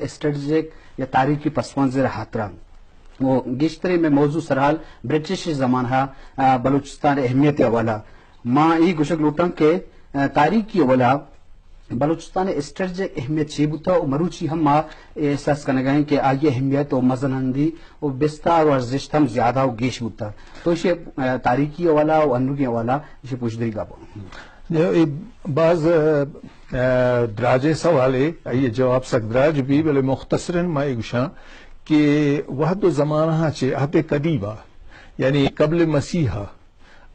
اسٹریٹجک یا تاریخی پس منظر ءِ ہاترا۔ و گیشتریں مئے موضوع سرحال برٹش زمانہ ءَ بلوچستان ءِ اہمیت ءِ حوالہ۔ ما اے گوشگ لوٹاں کہ، آ، تاریخی حوالہ بلوچستان ءِ اسٹریٹجک اہمیت چے بوتہ و مروچی ہم ما احساس کنگا ایں کہ آئی ءِ اہمیت و مزنندی و بستار و ارزشت ہم زیادہ و گیش بوتہ۔ تو ایشی، آ، تاریخی حوالہ و انوگیں حوالہ ایشی پوشدری گپ۔ اے باز، آ، آ، دراجیں سوالے، آئی ءِ جواب سک دراج بی، بلے مختصراً ما اے گوشاں کہ وہد و زمانہ چہ عہد قدیمہ، یعنی قبل مسیح،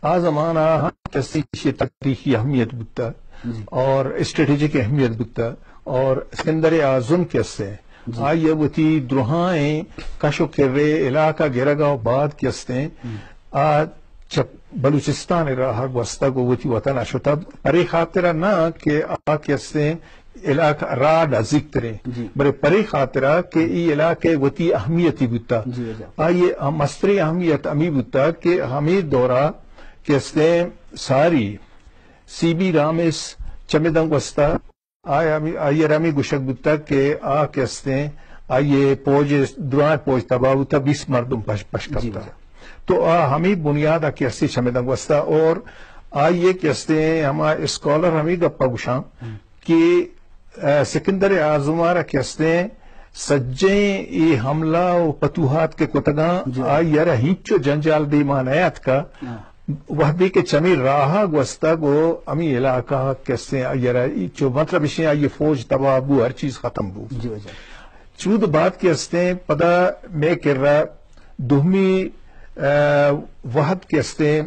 آ زمانہ ہم کسے ایشی تاریخی اہمیت بوتہ جی۔ اور اسٹریٹجک اہمیت بوتہ اور سکندر اعظم کہ استے جی۔ آئی ءَ وتی درہائیں کش و کرے علاقہ گرگا و بعد کہ استے ہم۔ آ چہ بلوچستان ءِ راہ گوستگ و وتی وطن ءَ شتگ، پرے خاطر ءَ نہ کہ آ کہ استے علاقہ را نزیک تریں، جی۔ بلے پرے خاطر ءَ کہ ای علاقہ وتی اہمیتی بوتہ۔ جی، جی۔ آئی ءِ مستریں اہمیت ہمی بوتہ کہ ہمے دورہ کہ استے ساری سی بی رامس چمداں گوستہ۔ آئی ہمی، آئی ءَ را ہمی گوشگ بوتگ کہ آ کہ استیں، آئی ءِ پوج، درائیں پوج تباہ بوتگ، بیست مردم پش، پش جی، کپتگ۔ جی۔ تو آ ہمے بنیاد ءَ کہ استیں چمداں گوستہ اور آئی ءِ کہ استیں ہما اسکالر ہمے گپ ءَ گوشاں ہم۔ کہ، آ، سکندر اعظم ءَ را کہ استیں سجیں اے حملہ و پتوحات کہ کتگاں، جی۔ آئی ءَ را ہچو جنجال دیما نیاتکا۔ ہاں۔ وہدے کہ چمی راہ ءَ گوستگ و ہمی علاقہ کہ استیں آئی ءَ را چو مطلب اشیں آئی ءِ فوج تباہ بو، ہر چیز ختم بو۔ جی واجہ۔ چود بعد کہ استیں پدا مئے کرا دومی، آ، وہد کہ استیں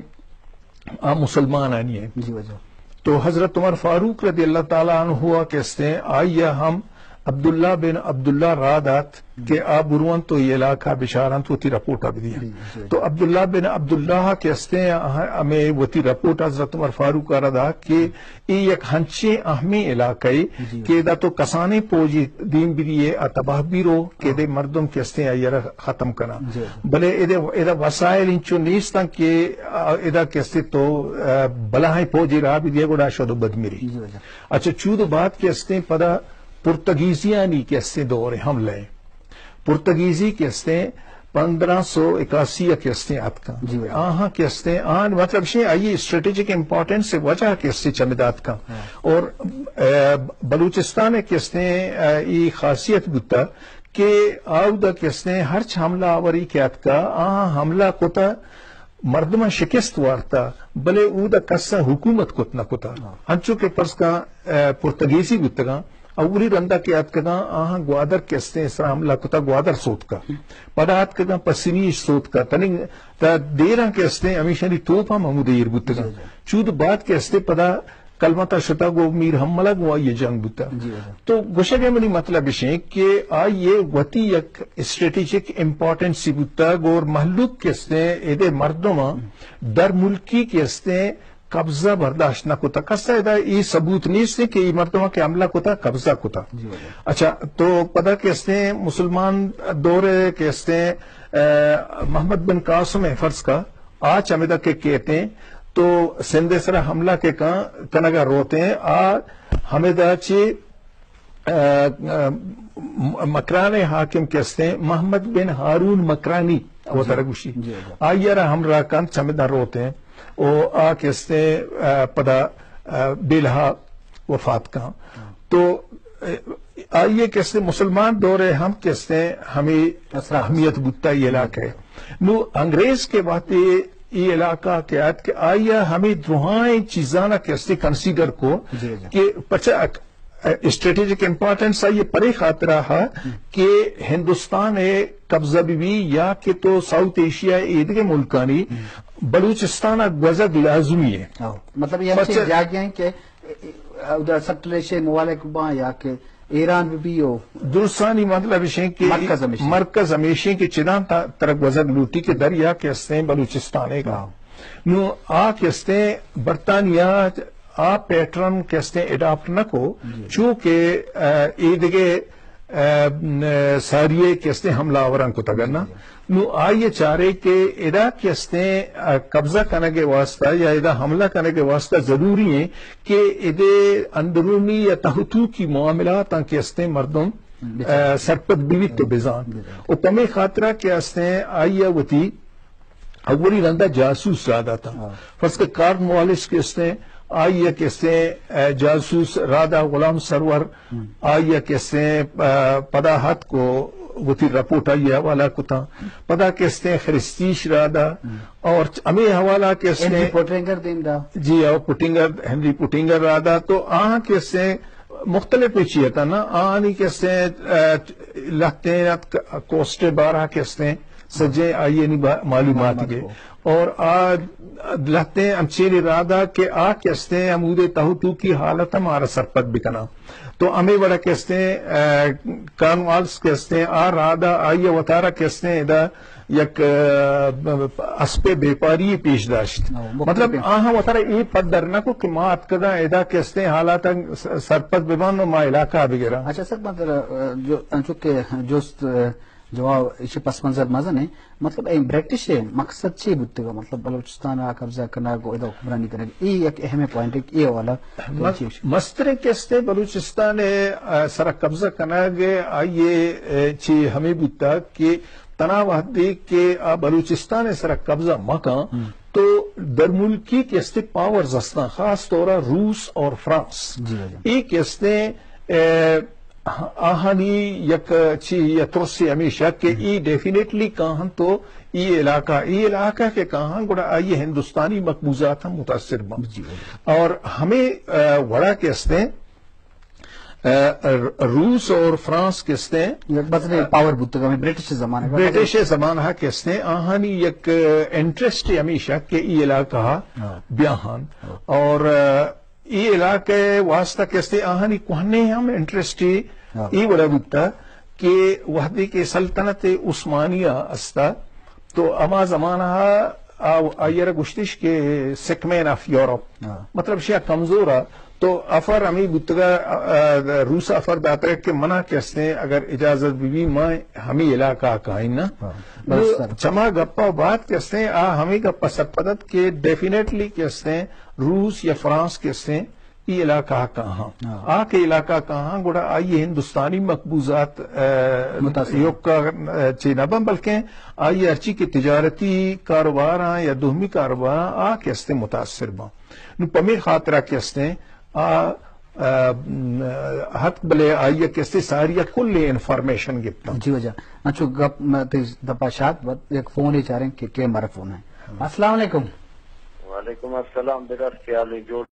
آ مسلمانانی ہیں۔ جی واجہ۔ تو حضرت عمر فاروق رضی اللہ تعالی عنہ کہ استیں آئی ءَ ہم عبداللہ بن عبداللہ را دات کہ آ برونت و اے علاقہ بچارنت وتی رپورٹ ءَ بدیاں۔ جی، جی۔ تو عبداللہ بن عبداللہ کہ استیں، آ، ہمیں وتی رپورٹ حضرت عمر فاروق ءَ را دات کہ اے یک ہنچیں اہمیں علاقہ ءِ جی۔ کہ ادا تو کسانیں پوجی دیم بدیے آ تباہ بیرو کہ ہاں۔ ادے مردم کہ استیں آئی ءَ را ختم کناں۔ جی۔ بلے ادے، ادا وسائل انچو نیستاں کہ، آ، ادا کہ استیں تو، آ، بلاہیں پوجی راہ بدیے گڑا شد و بد مری۔ جی واجہ۔ اچھا، چود و بعد کہ استیں پدا پرتگیزیانی کہ استیں دور حملہ ءَ۔ پرتگیزی کہ استیں پندرہ سو اکاسی ءَ کہ استیں اتکاں۔ جی واجہ۔ آہاں کہ استیں، آن مطلب شے آئی اسٹریٹجک امپورٹنس وجہ کہ استیں چمدا اتکاں۔ ہاں۔ اور، آ، بلوچستان کہ استیں، آ، ای خاصیت بوتا کہ آودا کہ استیں ہرچ حملہ آوری کہ اتکا، آہاں حملہ کتا مردماں شکست وارتا، بلے اودا کساں حکومت کت نہ کتا۔ ہاں۔ انچو کہ فرض کن، آ، پرتگیزی بوتگاں، اولی رندا کہ اتکگاں، آہاں گوادر کہ استیں سرا حملہ کتا، گوادر سوتکا۔ پدا اتکگاں پسنی اش سوتکا۔ تننگ تا دیراں کہ استیں ہمیشانی توپ ہم ہمود ایر بوتگاں۔ جی، جی۔ چود بعد کہ استیں پدا کلمتا شتا گو میر حملہ گو آئی جنگ بوتا۔ جی، جی۔ تو گوشگ ءِ منی مطلب اشیں کہ آئی ءِ وتی یک اسٹریٹجک امپورٹنسی بوتگ اور مہلوک کہ استیں، ادے مردماں در ملکی کہ استیں قبضہ برداشت نہ کتا۔ کسا ادا اے ثبوت نیست کہ اے مردماں کہ حملہ کتا، قبضہ کتا۔ جی واجہ۔ اچھا، تو پدا کہ استیں مسلمان دور کہ استیں، آ، محمد بن قاسم ءَ فرض کا، آ چمدا کہ کیتیں، تو سندھ ءِ سرا حملہ کہ کن-، کنگا روتیں، آ ہمدا چی آ، آ، م-، مکران ءِ حاکم کہ استیں، محمد بن ہارون مکرانی، جی۔ وتارا گوشی۔ جی، جی۔ آئی ءَ را ہمراہ کنت، چمدا روتیں۔ او آ کہ استیں، آ، پدا، آ، بیلہا وفات کن۔ ہاں۔ تو، آ، آئی ءَ کہ استیں مسلمان دور ءَ ہم کہ استیں ہمیں اثرات۔ اہمیت بوتا یہ علاقہ ءِ۔ نو انگریز کہ وہدے اے علاقہ کہ آت کہ آئی ءَ ہمیں درہائیں چیزانا کہ استیں کنسیڈر کو جی، جی۔ کہ پچا اسٹریٹجک امپورٹنس آئی ءِ پرے خاطرا ہا کہ ہندوستان ءِ قبضہ بہ بی یا کہ تو ساؤتھ ایشیا ءِ ایدگہ ملکانی ہم۔ بلوچستان ءَ گوزگ لازمی ہے۔ ہاں۔ مطلب یہ ہمچین پرچہ جاگہ ہیں کہ اودا سٹریشے ممالک باں یا کہ ایران بہ بی او درستانی مطلب اشیں کہ مرکز ہمیشیں۔ مرکز ہمیشیں کہ چداں تا-، ترا گوزگ لوٹی کہ دریا کہ استیں بلوچستان ءِ گا۔ ہاں۔ نو آ کہ استیں برطانیہ آ پیٹرن کہ استیں اڈاپٹ نہ کو، جی۔ چونکہ، آ، ایدگہ، آ، ن-، ساریے کہ استیں حملہ آوراں کتگ نہ۔ جی۔ نو آئی ءَ چارے کہ ادا کہ استیں، آ، قبضہ کنگ ءِ واسطہ یا ادا حملہ کنگ ءِ واسطہ ضروری ہیں کہ ادے اندرونی یا تہتوکی معاملاتاں کہ استیں مردم بچار۔ سرپد بیت تو بزان۔ بزان۔ و پمے خاطرہ کہ استیں آئی ء وتی اولی رندا جاسوس را داتا۔ ہاں۔ فرض کہ کارن والس کہ استیں، آئی ء کہ استیں، اے، جاسوس رادا غلام سرور، ہم۔ آئی ء کہ استیں، اے، پدا ہت کو وتی رپورٹ آئی ء حوالہ کتا۔ پدا کہ استیں خرستیش رادا، ہم۔ اور ہمیں حوالہ کہ استیں ہنری پوٹنگر دیم دا۔ جی، اور پوٹنگر، ہنری پوٹنگر رادا تو آہاں کہ استیں مختلف چیئے تا نا، آنی کہ استیں، اے، لہتیں ات ک-، کوسٹ بارہ کہ استیں، سجیں آئی ء نی با-، معلومات معلومات گے۔ کو۔ اور آ لہتیں انچیں ارادہ کہ آ کہ استیں ہمودے تہو تو کی حالت ہم آرا سرپد بکناں۔ تو ہمیں وڑا کہ استیں، اے، کارنوالس کہ استیں، آ رادہ آئی ء وتارا کہ استیں ادا یک، اے، اسپے بیپاری پیش داشت۔ ہاں، مختلف مطلب ہیں۔ آہاں وتارا اے پدر نہ کو کہ ما اتکگاں ادا کہ استیں حالات س-، سرپد ببان و ما علاقہ بگراں۔ اچھا سر، مطلب، اے، جو، چونکہ جست، اے، جواب ایشی پس منظر مزن ہے۔ مطلب، اے برٹش ہے، مقصد چی بوتگا؟ مطلب، بلوچستان آ قبضہ کنگ و ادا حکمرانی کنگ، اے یک اہم پوائنٹ ہے، اے حوالہ تو مس-، چی گوشے؟ مستریں کہ استیں بلوچستان ء، آ، سرا قبضہ کنگ آئی ء، اے، چی ہمیں بوتا کہ تنا وہدے کہ آ بلوچستان ء سرا قبضہ مکاں ہم۔ تو درملکی کہ استیں پاورز استاں، خاص طور روس اور فرانس۔ جی، جی۔ اے کہ استیں، اے، آہانی یک چی یا ترسی ہمیشہ کہ ہم۔ ای ڈیفینیٹلی کاہن تو ای علاقہ، ای علاقہ کہ کاہن گڑا آئی ہندوستانی مقبوضات ہم متاثر بن۔ جی، جی۔ اور ہمیں، اے، وڑا کہ استیں، اے، روس اور فرانس کہ استیں، یک بزنیں پاور بوتگ ہمیں برٹش زمانہ کا۔ برٹش زمانہ کہ استیں، آہانی یک انٹرسٹ ہمیشہ کہ ای علاقہ ہاں۔ بیاہن۔ ہاں۔ اور، اے، ای علاقہ واسطہ کہ استیں آہانی کوہنے ہم انٹرسٹ ہاں۔ ای وڑا بوتا کہ وہدے کہ سلطنت عثمانیہ استا تو ہما زمانہ آ، آئی را گوشتش کہ سک مین آف یورپ۔ ہاں۔ مطلب شیا کمزور آ تو افر ہمیں بوتگا، آ، آ، روس افر داتگا کہ منا کہ استیں اگر اجازت بی بی ما ہمیں علاقہ کائیں نا۔ ہاں۔ نو بس سر۔ چما گپا بعد کہ استیں آ ہمیں گپا سرپدت کہ ڈیفینیٹلی کہ استیں روس یا فرانس کہ استیں ای علاقہ کاہاں۔ ہاں۔ آ کہ علاقہ کاہاں گڑا آئی ہندوستانی مقبوضات، اے، متاثر۔ یوکا، اے، چی نہ بن بلکہ آئی ہرچی کہ تجارتی کاروباراں یا دومی کاروباراں آ کہ استیں متاثر بن۔ نو پمے خاطرہ کہ استیں آ، اے، ہت بلے آئی کہ استیں ساری کل انفارمیشن گپتا۔ جی وجہ۔ انچو گپ میں تے دپا شاد بات یک فون ہی چاریں کہ، کہ ہمارا فون ہے۔ السلام علیکم۔ وعلیکم السلام، بدر کیا حال ہے؟ جوڑ